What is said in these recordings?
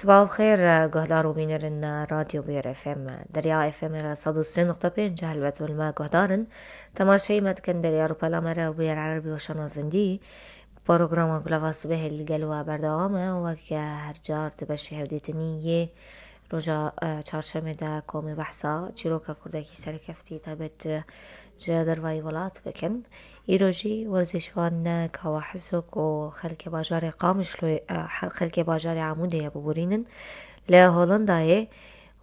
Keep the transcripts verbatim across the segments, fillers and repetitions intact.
Sibav xêr, guhdar û bînerên Radyo Bûyer F M. Derya F M re sed û sê nokta pênc helbet û li me guhdar in. Temaşeyî me dikin derya rûpela me re û Bûyer Erebî û Şana Zindî. Programa Gulava Sibehê li gel we berdewam e. Wek her car di beşê hevdîtinî yê roja, e, çarşemê de komê behsa çîroka kurdekî serkeftî taybet, e, ji dervayî welat bikin. Îro jî werzîşvan Kawa Hesok û xelkê bajarê Qamişloyê, e, xelkê bajarê Amûdê ye biborînin. Li Holandayê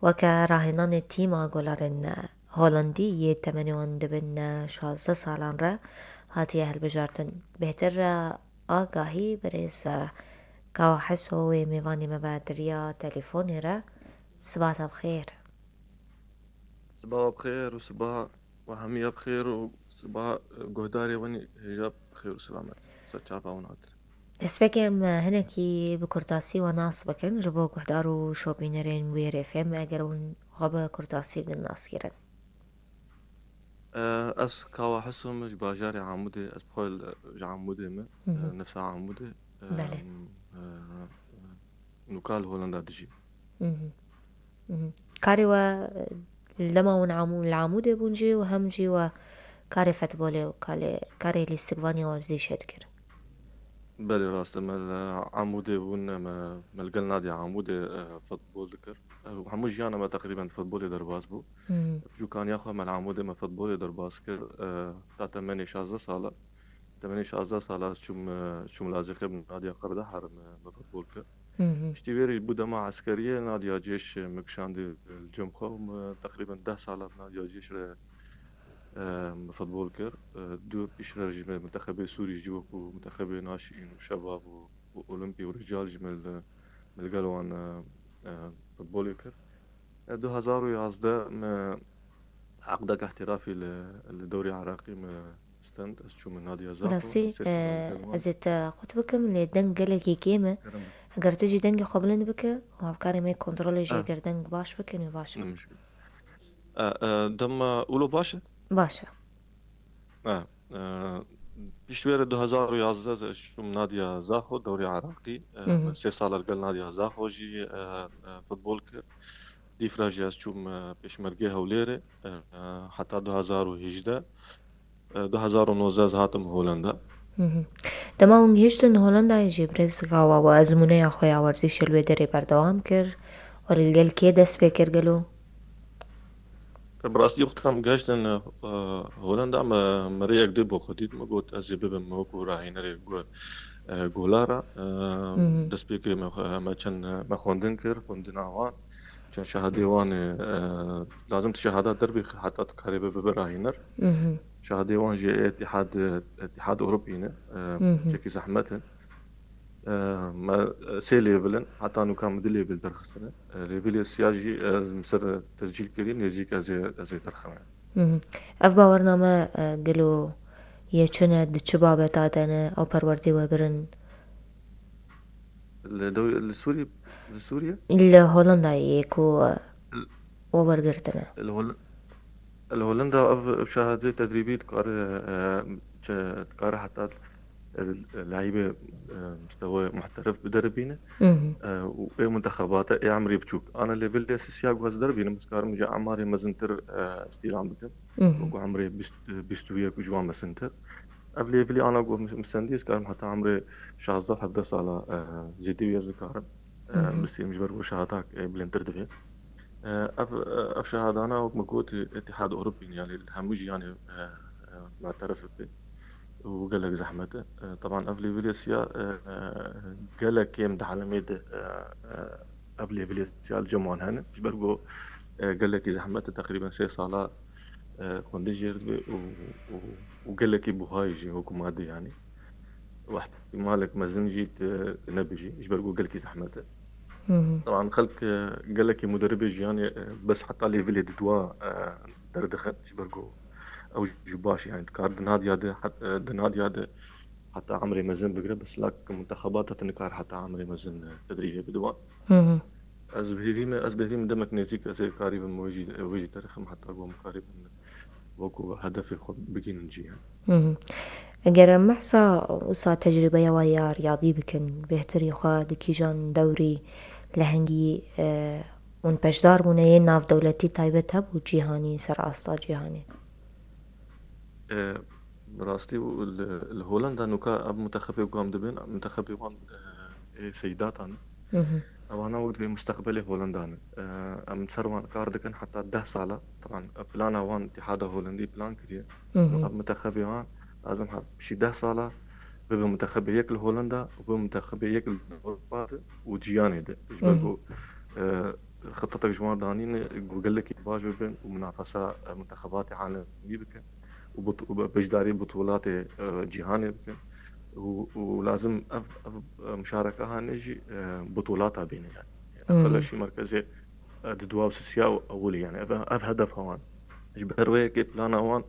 weke rahênanê tîma golarên Holandî yê temenê wan dibin şazdeh salan re hatiye hilbijartin. Bêhtir re agahî birêz Kawa Heso wê mêvanê me be di riya telefonê re. Siba te bi xêr. Siba we bi xêr û siba we hemiya bi xêr û siba, e, guhdarê wan hêja bi xêr û selamet. Ser çava wan hatir. Destpêkê em, e, hinekî bi kurtasî we nas bikin ji bo guhdar û şopînerên Bûyer F M, eger hûn xwe bi kurtasî bidin naskirin. E, ez Kawa Heso me, ji bajarê Amûdê, ez bi xwe li, ji Amûdê me, Hı hı. e, nifsa Amûdê. E, Belê. em, e, e, nûka li Holanda dijî. Hı hı. Mhm. Karê we, e, li dema hûn Amû-, li Amûdê bûn jî û hem jî we karê fetbolê û kalê-, karê lîstikvanî werzîşê dikir? Belê, rast e. Me li Amûdê bûn, me, me li gel Nadya Amûdê, e, fetbol dikir. E, hemû jiyana me teqrîben di fetbolê derbas bû. Mhm. Piçûkaniya xwe me li Amûdê me fetbolê derbas kir, e, ta temenê şazdeh sala. Temenê şazdeh sala ez çûm, e, çûm Lazîqê bi Nadya Qerdehar me, me fetbol kir. Hı hı. Piştî wê re bû dema eskeriyê Nadya Cêş me kişandî li cem xwe û me teqrîben deh sala bi Nadya Cêş re, e, me fetbol kir. E, dû piştre jî me muntexebê Sûrî jî wekû muntexebê Naşîn û Şebab û, û Olimpî û Rical jî me li, me li gel wan, e, e, fetbolê kir. E, du hezar û yazdeh me eqdek ihtirafî li, li dewrê Iraqî me stend. Ez çûm Nadya Zaxo, Rastî, sê sala e, li gel wan. Ez ê te qut bikim, lê deng gelekî kêm e. Kerem. Eger tu jî dengê xwe bilind bike û hevkarê me kontrolê jê, Ah. eger deng baş bikin, wê baş Ne bikin. Muşkil. E, e, dema ulo baş e? Baş e. E, e, pişt wê re du hezar û yazdeh ez çûm Nadya Zaxo, dewrê Iraqî. E, Hı hı. me sê sala li gel Nadya Zaxo jî, e, e, futbol kir. Dîfra jî ez çûm, e, Pêşmergê Hewlêrê, e, e, heta du hezar û hejdeh. E, du hezar û nozdeh ez hatim Holanda. Hı hı. Dema hûn gihiştin Holandayê jî birêz Gawa we ezmûneya xwe ya werzîşê li wê derê berdewam kir û li gel kê dest pê kir gelo? Bi rastî wexta em gihiştin, e, Holanda, me, me rêyek dî bo xwe dît, me got, ez ê bibim wekû rahînerê gu-, e, golara. E, Hı hı. destpêkê me xwe, me çend, e, me xwendin kir, xwendina wan. Çend şehadê wan ê, e, lazim tu şehada derbî heta tu karê bibe rahîner. Hı hı. Şehadê wan jî Îtîhad, Îtîhad Ewropî ne, e, Hı hı. çekî zehmet e. E, me, e, sê lêvil in, heta nûka min du lêvil derxistine. E, lêvilê siya jî, e, min ser tescîl kirî, nêzîk ez ê, ez ê derxime. Hı hı. Ev bawername, e, gelo yê çi ne, di çi babeta de ne, ew perwerdê we birin? Li dew-, li Sûrî-, li Sûriye? Li Holandayê yê ku, e, L-, we wergirtine. Li Hol-, li Holanda ev, ev şehadê tedrîbî dikare, e, çi, dikare heta leyîbê, e, mustewe muhterif bideribîne. Hı hı. E, û ê muntexebata ê emrê biçûk. Ana lêvilê sisiya ku ez derbînim, ez karim ji emarê mezintir, e, îstîlam bikim. Hı hı. Wekû emrê bîst, bîst û yek û ji wan mezintir. Ev lêvilê ana ku min sendî, ez karim heta emrê şazdeh hevdeh sala, e, zêdî wî ez dikarim. E, Hı hı. Bistêm ji ber ku şehadak, e, bilindtir divê. E, ev, e, ev şehadana wek me got, Îtîhad Ewropî, yanî li hemû jiyanê, e, e, mu'terif be û gelek zehmet e. E, teban ev lêvilê siya, e, e, gelek kêm di alemê de, e, e, ev lêvilê siya li cem wan hene. Ji ber ku, e, gelekî zehmet e, teqrîben sê sala, e, xwendin jê re dibe û, û, û gelekî buhayî jî wekû madî yanî. Û ihtimalek mezin jî tu nebijî, ji ber ku gelkî zehmet e. Hı hı. Teban xelk, e, gelekî muderibê jiyanê, e, bes heta lêvilê didwa, e, derdixin, ji ber ku ew jî baş, yanî dikar di nadiya de, het-, e, di nadiya de heta emrê mezin bigire, bes lak muntexebata tu nikar heta emrê mezin, e, tedrîbê bidwan. Hı hı. Ez bi hêvî me, ez bi hêvî me demek nêzîk ez ê karîbim wê jî, wê jî derxim heta ku em karîbin wekû hedefê xwe bigihînin cî. Hı hı. Eger em behsa wisa tecrûbeya we ya riyadî bikin, bêhtirî xwe di kîjan dewrî lehengî, e, hûn beşdar bûne yên navdewletî taybet hebû cîhanî, ser asta cîhanê? E, bi rastî û li, li Holanda nûka ev mintexebê ku em dibên, mintexebê wan, e, ê Seydatan. Mhm. Evana wek dibê mustaqbelê Holanda ne. E, em ser wan kar dikin heta deh sala. Taban, e, plana wan Îtîhada Holandî plan kiriye. Mhm. Ev mintexebê wan lazim ha piştî deh sala bibe mintexebê yek li Holanda û bibe mintexebê yek li Ewropa de û cîhanê de. Ji ber Mhm. ku, e, xitetek ji wan danîne ku gelekî baş bibin û minafesa, e, mintexebatê alemî bikin û bit-, û be-, beşdarî bitulatê, e, cîhanê bikin û, û lazim ev, ev, e, muşareka hane jî, e, bitulata bîne yani. Ev Mhm. xeleşî merkezê, e, di dua û sisiya ewilî yani. Ev, ev hedef hewan. Ji ber wê yekê plana wan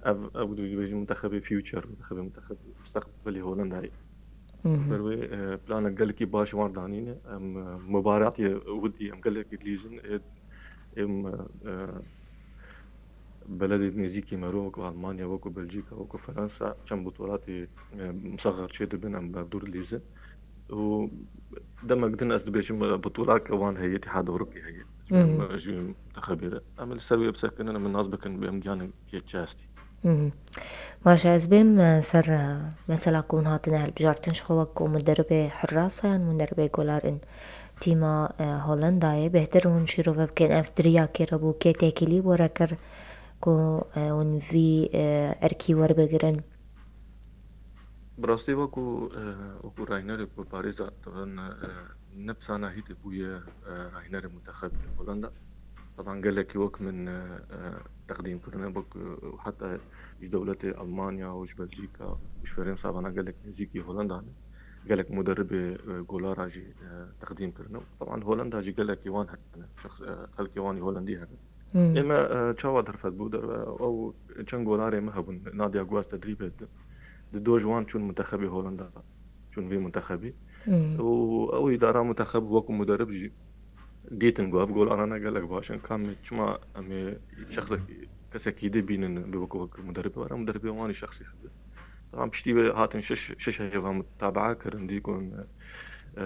ev, ew dibêjin mintexebê future, mintexebê, mintexebê mustaqbelê Hollandayê. Mhm. Ber wê, e, planek gelekî baş wan danîne. Em, e, mubaratê wî dî em gelekî dilîzin. Ê, êm, e, beledê nêzîkî me re wekû Almanya, wekû Belcîka, wekû Fransa, çend bitolatê, e, misaxer çê dibin, em bi dûr dilîzin. Û demek din ez dibêjim, e, bitolake wan heye, Îtîhad Ewropî heye. Mhm. Em, e, ji mintexebê re. Em li ser wê bisekinin, em nas bikin, em giyanin kê çi hestî. Mhm. Baş e, ez bêm, e, ser, e, mesela ku hûn hatine hilbijartin, ji xwe wek ku muderibê Hurrasa yan muderibê Golar in tîma, e, Hollandayê, bêhtir hûn şîrove bikin, ev di riya kê re bû, kê têkilî were kir ku, e, hûn vî, e, erkî werbigirin? Bi rastî wekû, e, wekû rahînerê ku parêza, taban, e, ne bi sana hîtê bûye, e, rahînerê mintexebê Holanda. Taban gelekî wek min, e, e, teqdîm kirine, wek, e, heta ji dewletê Almanya û ji Belcîka û ji Fransa vana gelek nêzîkî Holanda ne. Gelek muderibê, e, Golara jî, e, teqdîm kirine. Taban Holanda jî gelekî wan hene, şexs, e, xelkê wan jî Holandî hene. Hmm. Ê me, e, çawa derfet bû derve? Ew çend Golarê me hebûn, Nadia Guas tedrîbê di, di do ji wan çûn mintexebê Holanda, çûn vê mintexebê. Hmm. Û ew îdara mintexeb wekû muderib jî dîtin ku ev Golarane gelek baş in. Ka em ê çima em ê şexsek, kesekî di bînin bi wekû wek muderibê were, muderibê wan jî şexsî hebe. Taban piştî wê hatin şeş, şeş heyva mutabaa kirin, dîgon, e,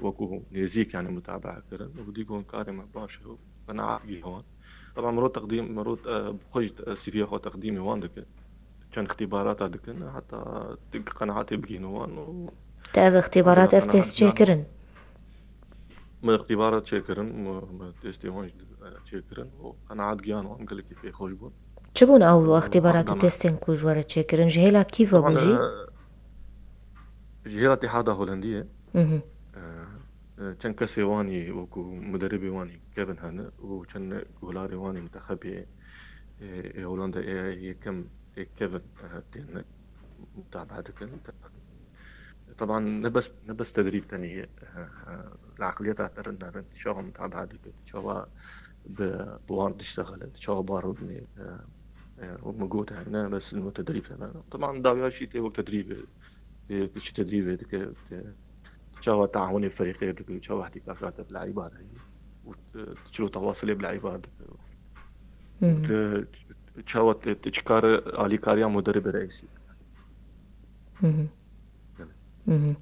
wekû nêzîk yani mutabaa kirin. Û dîgon karê me baş e. Qenaet gihe wan. Taban mirov teqdîm, mirov, e, bi xwe jî, e, C V'ya xwe teqdîmê wan dike. Çend îxtîbarata dikin, heta tu qenaetê bigihîne wan û Te ev îxtîbarat, ev test çêkirin? Me îxtîbarat çêkirin, me, me testê wan jî, e, çêkirin û qenaet gihan wan gelekî pê xweş bûn. Çi bûn ew Û îxtîbarat û hevdeme testên ku ji we re çêkirin? Ji hêla kî ve bû Taban, jî? e, ji hêla Îtîhada Holandiyê, Mhm. e, e, çend kesê wan jî wekû muderibê wan jî kevin hene û çend Golarê wan jî mintexebê, e, ê Holanda ê yekem ê kevin, e, tên mutabaa dikin. Taban ne bes, ne bes tedrîb tenê ye, e, e, li eqliyeta te rind ne rind, çawa mutabaa dike, çawa bi, bi wan diştexile, çawa bar bibinê, e, e, wek min got, ne bes li tedrîb tene. Taban dawiya jî tê wek tedrîbê, tê, tê çi tedrîbê dike, tê çawa taawunê ferîqê dike, çawa îhtîkafata bi leîba de heye û, e, çilo tewasilê bi leîba dike. Û Hmm. tê çawa tê, tê çi kar alîkariya muderibê reîsî dike. Mhm. Belê. Mhm.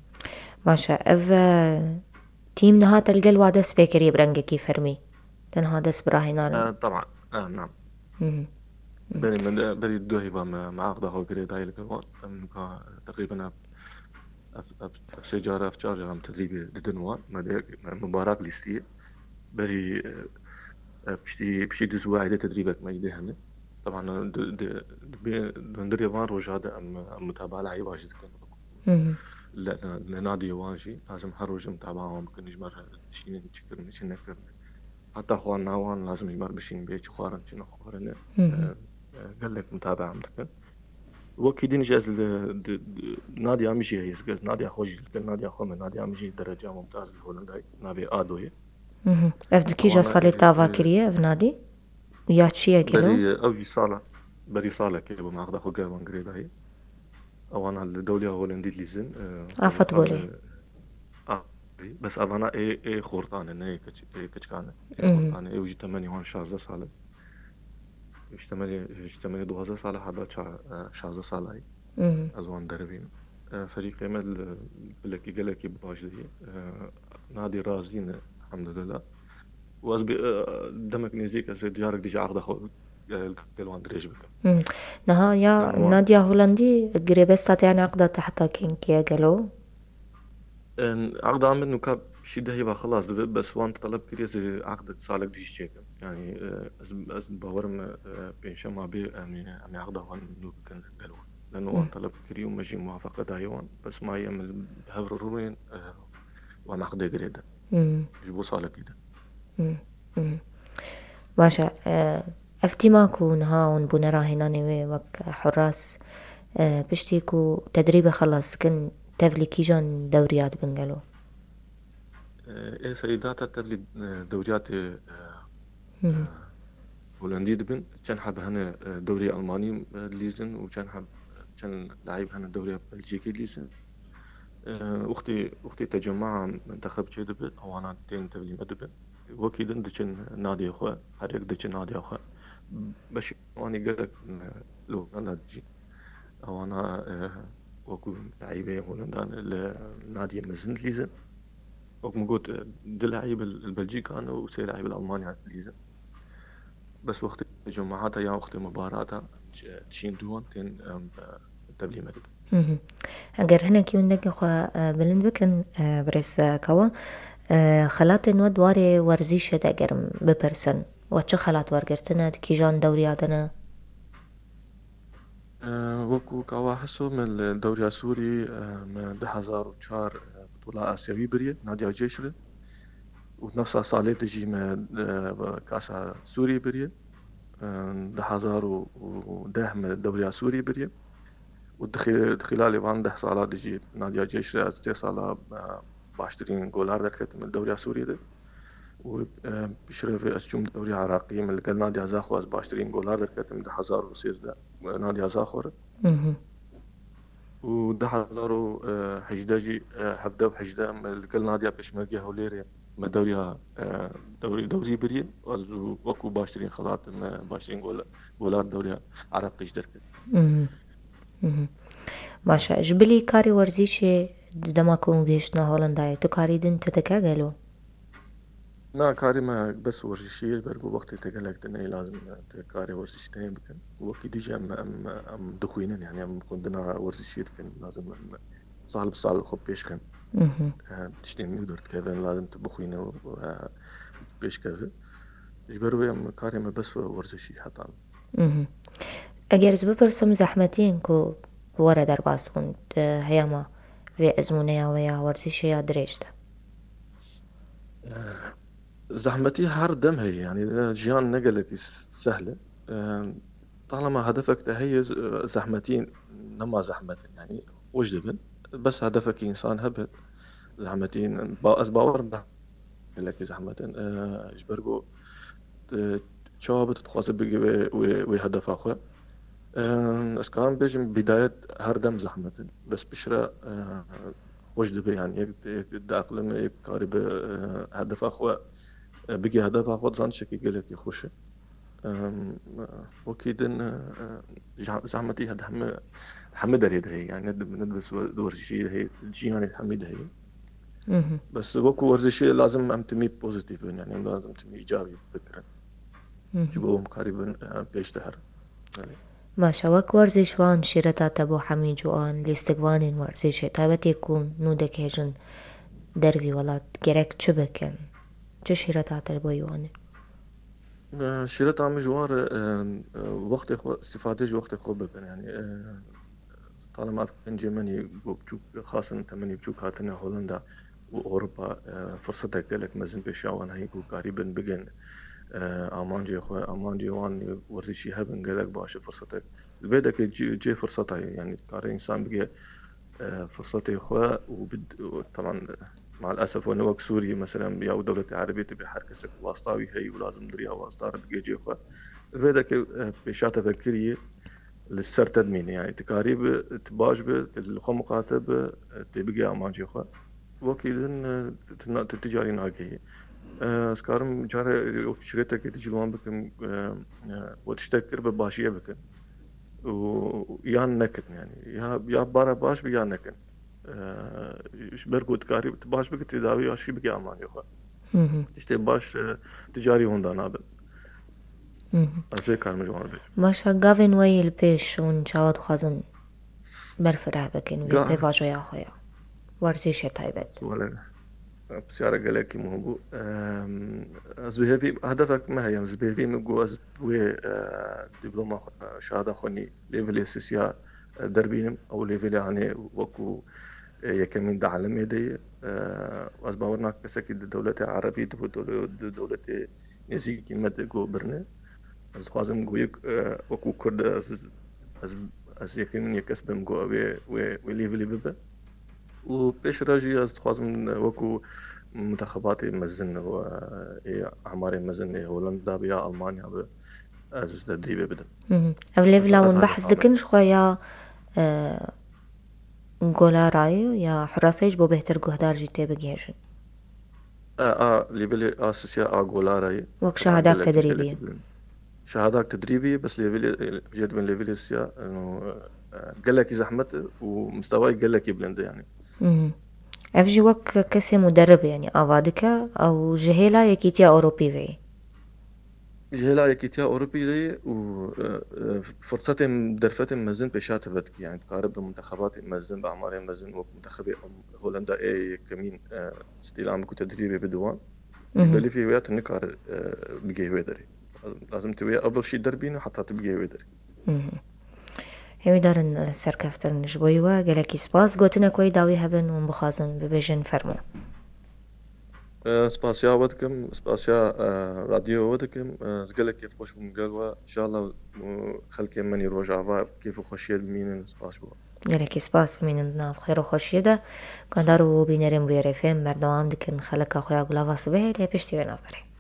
Baş e. Ev, e, tîm niha te li gel wa dest pê kiriye bi rengekî fermî. Te niha dest bi rahênarin. E, taban. E, nam. Mhm. Mhm. Berî min de, berî du heyva me, me aqda xwe girêdayî li gel wan. Em ka teqrîben ev, ev, ev, ev sê cara, ev çar cara em tedrîbê didin wan. Me de, me mubarak lîstiye. Berî, e, e, piştî, piştî du wahîdê tedrîbek me îdî hene. Taban, di, di, di bê, di hundirê van roja de em, em mutabaa leyba jî dikin. Mhm. Li, li nadî wan jî lazim her roj mutabaa wan bikin, ji me re dişînin çi kirin, çi nekirin. Heta xwarina wan lazim ji me re bişînin bê çi xwarin, çi nexwarine. Mhm. E, e, gelek mutabaa em dikin. Wekî din jî ez li, di, di, nadîya min jî heye, ez nadîya xwe jî dikim, nadîya xwe me, nadîya min jî dereca mumtaz li Holandayê, navê Ado ye. Mhm. Ev di kîja Wana salê ev, tava e, kiriye, ev nadî? Ya çi ye gelo? Berî, ew jî sala, berî salekê bû me aqda xwe gel wan girêdayî. Ewana li dewleya Holendî dilîzin, e, A futbolê. Holendî, a, bes evana ê, ê xortan e, ne ê kiç-, ê kiçkan e. Ê Mhm. xortan e, ew jî temenê wan şazdeh sal e. Ji temenê, ji temenê duwazdeh sal e heta ça-, e, şazdeh sal e. Mhm. Ez wan derivînim. e, ferîqê me li bilekî gelekî baş dihê. E, Nadî razî ne, elhamdulillah. Û ez bi, e, demek nêzîk ez ê carek dî ji aqda xwe, e, gel wan dirêj bikim. Hmm. Niha ya Wan Nadya Holandî girêbesta te, yani aqda te heta kengî ye gelo? En, aqda min nûka şî dehî va xilas dibe, bes wan teleb kiriye ez ê aqdek salek dî jî çêkim. Yani, e, ez, ez bawerim, e, pêncşema bê em ê, em ê aqda wan nû bikin gel wan. Leno wan Hı. teleb kiriye û me jî muwafeqe daye wan. Bes ma em li hev rûyên, e, wan aqdê girê de. Hı. Ji bo salekî de. Hı. Hı. Baş e, e, ev tîma ku niha hûn bûne rahênanê wê wek Hurras, e, piştî ku tedrîbê xelas dikin, tevlî kîjan dewriya dibin gelo? E, ê Seydata tevlî, e, dewriyatê, e, Hı hı. e, Holandî dibin. Çend heb hene, e, dewrê Almanî, e, lîzin û çend heb, çend laîb hene dewrê Belcîkî lîzin. E, wextê, wextê tecemmaa mintexeb çê dibe, ewana tên tevlî me dibin. Wekî din diçin nadê xwe, her yek diçin nadê xwe. Beşê wanî gelek, e, li Holanda dijî. Ewana, e, wekû laîbê Holanda li nadiyê mezin dilîzin. Wek min got, e, du laîb li Belcîka ne û sê laîb li Almanya dilîzin. Bes wextê cemahata ya wextê mubarata, ç-, çîn duwan tên, em, e, tevlî me dibin. Hı hı. Eger hinekî hûn dengê xwe, e, bilind bikin, e, birêz, e, Kawa, e, xelatên we di warê werzîşê de eger bipirsin, we çi xelat wergirtine, di kîjan dewriya de ne? E, wekû Kawa Heso, me li dewriya Sûrî, e, me du hezar û çar, e, Bitola Asyawî biriye, Nadya Cêşre. Û nefsa salê de jî me, e, Kasa Sûrî biriye. E, du hezar û deh me dewriya Sûrî biriye. Û di xî-, di xîlalê van deh sala de jî Nadya Cêşre ez sê sala, e, baştirîn golar derketim li dewriya Sûrî de. Û, e, piştre vê ez çûm dewriya Iraqî, min li gel Nadya Zaxo ez baştirîn golar derketim du hezar û sêzdeh, e, Nadya Zaxo re. Mhm. Û du hezar û hejdeh jî, e, hevdeh û hejdeh me li gel Nadya Pêşmerge Hewlêrê me dewriya, e, dewrî, dewrî biriye. Ez û wekû baştirîn xelat me baştirîn gol-, golar dewriya Iraqî jî derket. Mhm. Mhm. Baş e. Ji bilî karê werzîşê di dema ku hûn gihiştine Holandayê, tu karî din tu dike gelo? Na, karê me bes werzişî ye, ji ber ku wextê te gelek tune ye, lazim e te karê werzişî tenê bikin. Wekî dî jî em, em, em dixwînin, yani em xwendina werzişî dikin, lazim em sal bi sal xwe pêş xin. Mhm. E, tiştên nû derdikevin, lazim tu bixwîne û, e, pêş keve. Ji ber wê em karê me bes werzişî heta. Mhm. Eger ez bipirsim, zehmetiyên ku were derbas bûn, e, heyama vê ezmûneya we ya werzişê ya dirêj de? Zehmetî her dem heye, yani jiyan ne gelekî s-, sehl e. E, talema hedefek te heye, z-, zehmetî nema zehmet e, yani xweş dibin. Bes hedefekî însan hebe, zehmetî ba-, ez bawer me gelekî zehmet in. E, ji ber ku, e, çawa bi tu dixwaze bigê wê, wê, wê hedefa xwe. E, ez karim bêjim bidayet her dem zehmet in. Bes piştre, e, xweş dibe, yani yek, yek diaqilime, yek karî bi, e, hedefa xwe, e, bigê hedefa xwe, dizan tiştekî gelekî xweş e. Em, wekî din, e, e, zeh-, zehmetî hemî, hemî derê de heye. Yani ne, ne bes we-, di werzişî de heye, di jiyanê hemî de heye. Mhm. Bes wekû werzişê lazim em timî pozîtîf bin, yani em lazim timî îcabî bikirin. Mhm. Ji bo em karîbin, e, pêş de herin. Belê. Baş e, wek werzişvan şîreta te bo hemî ciwan, lîstikvanên werzişê, taybetî ku nû dikêjin dervî welat, gerek çi bikin? Çi şîreta te bo wan e? E, şîreta min ji wan re, e, e, wextê xwe, îstîfadê ji wextê xwe bikin. Yani, e, talema ev kincê min ê bo biçûk, xasin temenê biçûk hatine Holanda û Ewropa, e, firsetek gelek mezin pêşiya wan heye ku karîbin bigin, e, amancê xwe, amancê wan ê werzişî hebin gelek baş e firsetek. Li vê dekê cê, cê firseta ye, yani kare însan bige e, firsetê xwe û bid-, û, teban, e, maalesef, ne wek Sûriyê, mesela, ya û dewletê erebî tibê her kesek wasta wî heye û lazim diriya wasta re bigê cê xwe. Vê deke, e, pêşa te vekirî li ser te dimîne. Yani, tu karî bi, tu baş bi, tu li xwe miqate bi, e, tê bigê amancê xwe. Wekî din, e, tu na-, tu, tu carî nagihî. E, ez karim care, e, wek şirêtekê tu ji wan bikim, e, e, we tiştek kir bi başiyê bikin. û yan nekin, yani ya, ya bara baş bi ya nekin. E, ji ber ku dikarî tu baş bikî tedawî ya şî bikî amaniya xwe. Hı hı. Tiştê baş, e, ticarî hûn da nabin. Hı hı. Ez vê karim ji wan re bêjim. Baş e, gavên we yê li pêş hûn çawa dixwazin berfireh bikin vê Ga- pêvajoya xwe ya? Werzîşê taybet. Wele, pisyara gelekî muhim bû. Em, ez bi hêvî, hedefek me heye, ez bi hêvî min got ez wê, e, dîploma xwe, şahada xwe nî lêvelê sisiya, e, derbînim. Ew lêvelê hanê wekû, e, yekemîn di alemê de ye. E, ez bawer nakim kesekî di dewletê erebî, di, di dewletê nêzîkî me de got birine. Ez dixwazim ku yek, e, wekû Kurd ez, ez, ez yekemîn yek kes bim ku wê, wê, wê lêvelê bibe. Û pêş re jî ez dixwazim wekû muntexebatê mezin û, e, ê emarê mezin ê Holanda be ya Almanya be, ez tedrîbê bidim. Hı hı. Ev lêvela hûn behs dikin ji xwe ya, e, Golarayê ya Huraseyê ji bo bêhtir guhdar jî tê bigihêjin? A, a lêvelê a sisiya a Golarayê. Wek şahadak tedrîbî. Şahadak tedrîbî, bes lêvelê, jê dibin lêvelê sisiya, e, gelekî zehmet e û mistewayê gelekî bilind e yani. Hı hı. Ev jî wek kesê muderib e, yani ava dike, ew ji hêla Yekîtiya Ewropî ve ye. Ji hêla Yekîtiya Ewropî de ye û, e, e, firsetên, derfetên mezin pêşiya te vedikî. Yani dikare bi muntexebatê mezin, bi amarê mezin, wek muntexebê Holenda ê yekemîn, e, stîl am ku tedrîbê bide wan. Ji Hı hı. belîfî wê ya tu nikare, e, bigihê wê derê. Lazim tu wê ebil şî derbîne heta tu bigihê wê derê. Hı hı. Hêvîdarin, e, serkeftin ji bo wê. Gelekî spas. Gotinek wê dawî hebin û bixwazin bibêjin, fermo. E, spasiya we dikim, spasiya, e, radyoya we dikim. E, ez gelek kêfxweş bûm gel we. Înşallah, e, xelkê me nî rojava kêf û xweşiyê dimînin. Spas ji we. Gelekî spas, bimînin di nav xêr û xweşiyê de. Guhdar û bînerên Bûyerê F M berdewam dikin xeleka xwe ya Gulava Sibehê lê piştî wê navberê.